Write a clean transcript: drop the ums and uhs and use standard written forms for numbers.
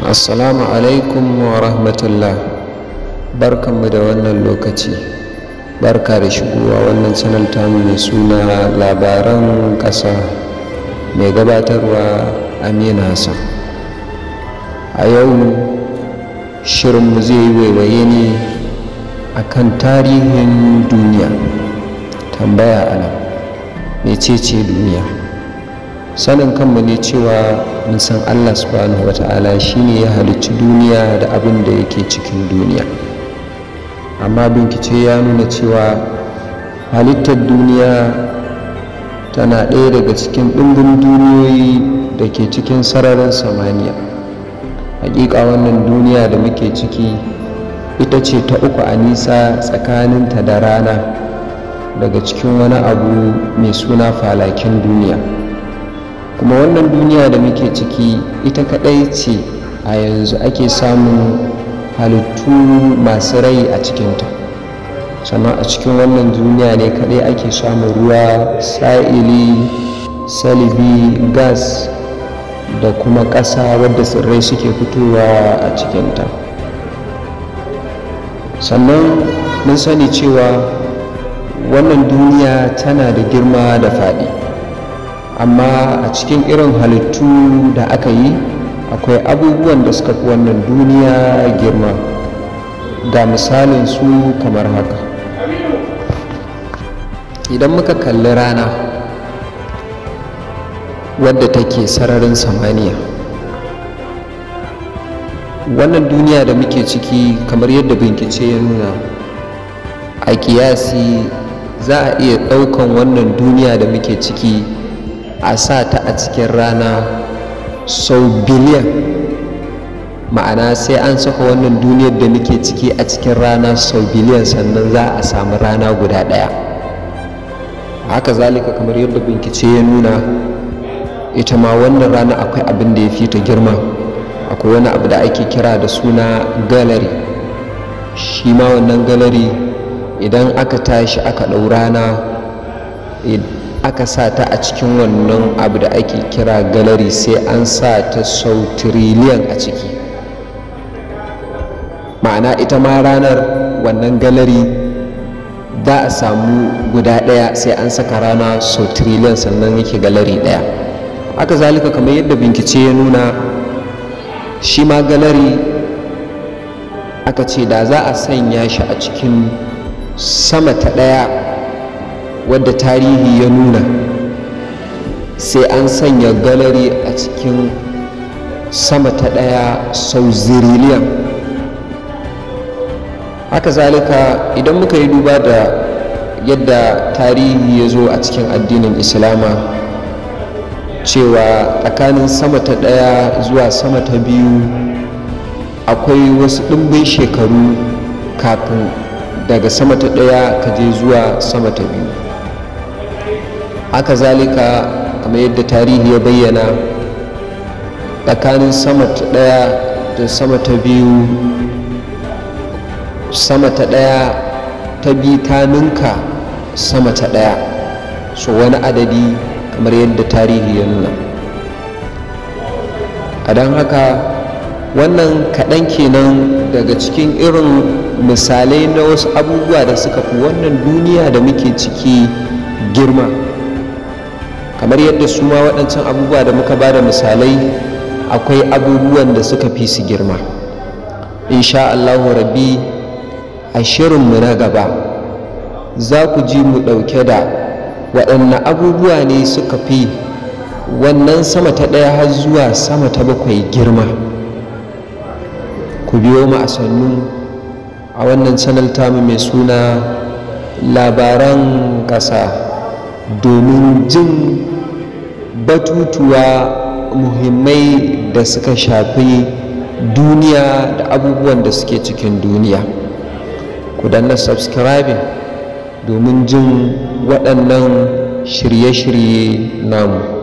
Assalamu alaikum wa rahmatullah. Barkanmu da wannan lokaci. Barka da shigowa wannan channel tamu mai suna Labaran Ƙasa, mai gabatarwa Aminu Hassan. A yau shirinmu zai yi waiwaye ne akan tarihin duniya. Tambaya anan, mecece duniya? Sanin kanmu ne cewa mun san Allah subhanahu wa ta'ala shine ya halicci duniya da abin da yake cikin duniya. Amma bincike ya nuna cewa halittar duniya tana ɗaya daga cikin ɗumbin duniyoyi da ke cikin sararin samaniya. Hakika wannan duniya da muke ciki ita ce ta uku a nisa tsakaninta da rana daga cikin wani abu mai suna falakin duniya. Kuma wannan duniya da muke ciki ita kaɗai ce a yanzu ake samun halittu masu rai a cikinta. Sannan a cikin wannan duniya ne kaɗai ake samun ruwa, sa'ili, salibi, gas da kuma ƙasa wadda tsirrai suke fitowa a cikinta. Sannan mun sani cewa wannan duniya tana da girma da faɗi. Amma a cikin irin halittu da aka yi akwai abubuwan da suka fi wannan duniya girma. Ga misalin su kamar haka. Idan muka kalli rana wadda take sararin samaniya, wannan duniya da muke ciki kamar yadda bincike ya nuna a kiyasi za a iya ɗaukan wannan duniya da muke ciki a sa ta a cikin rana sau biliyan. Ma'ana sai an saka wannan duniyar da muke ciki a cikin rana sau biliyan sannan za a samu rana guda ɗaya. Haka zalika kamar yadda bincike ya nuna, ita ma wannan rana akwai abin da ya fi ta girma. Akwai wani abu da ake kira da suna gallery. Shi ma wannan gallery idan aka tashi aka ɗau rana aka sa ta a cikin wannan abu da ake kira gallery sai an sa ta sau tiriliyan a ciki. Ma'ana ita ma ranar wannan gallery za a samu guda ɗaya sai an saka rana sau tiriliyan sannan yake gallery ɗaya. Haka zalika kamar yadda bincike ya nuna, shi ma gallery aka ce da za a sanya shi a cikin sama ta ɗaya wadda tarihi ya nuna, sai an sanya gallery a cikin sama ta ɗaya sau ziriliyan. Haka zalika idan muka yi duba da yadda tarihi ya zo a cikin addinin Islama cewa tsakanin sama ta ɗaya zuwa sama ta biyu akwai wasu ɗimbin shekaru kafin daga sama ta ɗaya ka je zuwa sama ta biyu. Haka zalika kamar yadda tarihi ya bayyana, tsakanin sama ta ɗaya da sama ta biyu, sama ta ɗaya ta biyu ta ninka sama ta ɗaya so wani adadi kamar yadda tarihi ya nuna. A don haka wannan kaɗan kenan daga cikin irin misalai na wasu abubuwa da suka fi wannan duniya da muke ciki girma. Kamar yadda su ma waɗancan abubuwa da muka ba da misalai akwai abubuwan da suka fi su girma. Insha Allahu Rabbi, a shirinmu na gaba za ku ji mu ɗauke da waɗanne abubuwa ne suka fi wannan sama ta ɗaya har zuwa sama ta bakwai girma. Ku biyo mu a sannu a wannan channel tamu mai suna Labaran Ƙasa domin jin batutuwa muhimmai da suka shafi duniya da abubuwan da suke cikin duniya. Ku danna subscribing domin jin waɗannan shirye-shirye namu.